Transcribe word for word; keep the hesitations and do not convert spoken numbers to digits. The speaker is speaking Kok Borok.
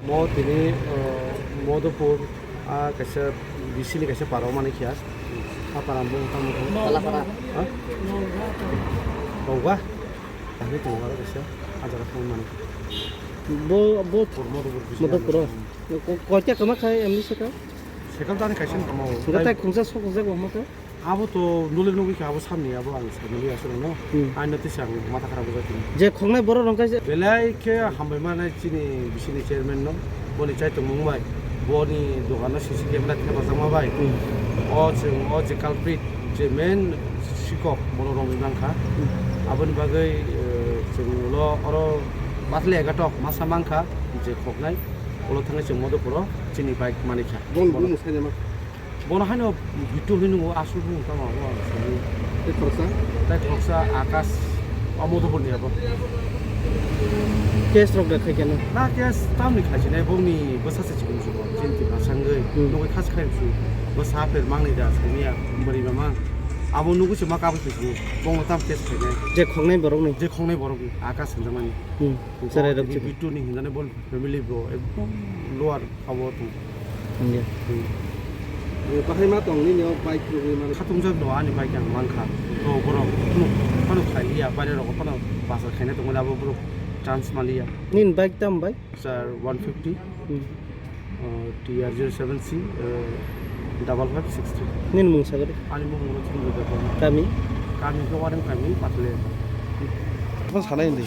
Mo tini, uh, Madhupur, ah, kaisa bisini kaisa para o mani kya. A para bo tamo. Kalapara. Ha? Noga. Tani tongo aro kaisa. A jaga phone mani. Bo, bo Madhupur, Madhupur bisi. Madhupur. Ko-, koita kama khai emni saka? Sekal tani kaisa kama o. Gatai khungsa sok khungsa bo maka? Abo to nule nugwi kha, abo samni, abo ang samni aswk no. Hmm. Aino tisa ang matha kharap wngkha. Je khongnai borok rong kaisa. Belai khe hambai manai chini bisini chairman no, boni chai tongmung bai, boni dogano C C camera thepajak ma bai. Hmm. O chwng, o je culprit, je main sikok, bono romwi mankha. Hmm. Aboni bagwi, eh, chwng ulo oro Pathle Egatok masa mankha, je khoknai, ulo thangwi chwng Madhupuro chini bike manikha. Bon, bon, sainama. Bono haino Bittu hinwi nungo, aswk nung tamo abo ang sini. Tei khoroksa? Tei khoroksa Akash, o Madhupurni abo. Case rok da khai keno? Na, case tamni khaichinai, bongni bwsa se chikon chugo, chini twi khasangwi, hmm, nugwi khas khai su, bwsa apher mangni da, samiya, bwrwi mamang. Abo nugwi se ma kabwi khaichinai, bongno tam case khainai. Je khongnai borokni? Je khongnai borokni, Akash hinjakmani. Hmm. Bo cherai rok tini chikon. Bittu ni hinjani bol. Family bo ekdom lower abo tong. Hingya. Hmm. Bahai ma tong nini o bike rwgwi mani. Khatungjak no ani bike ang mankha. To borok phano, phano khai liya, baire rok phano bazar khaina tongmani abo borok chance maliya. Nini bike tam bai? Sir, one fifty, hmm, uh, T R zero seven C, uh, double five six three. Nini mung sagadi? Ani mung mung Chandra Debbarma. Kami? Kami ke Warem kami, Pathle. Apa sana ini?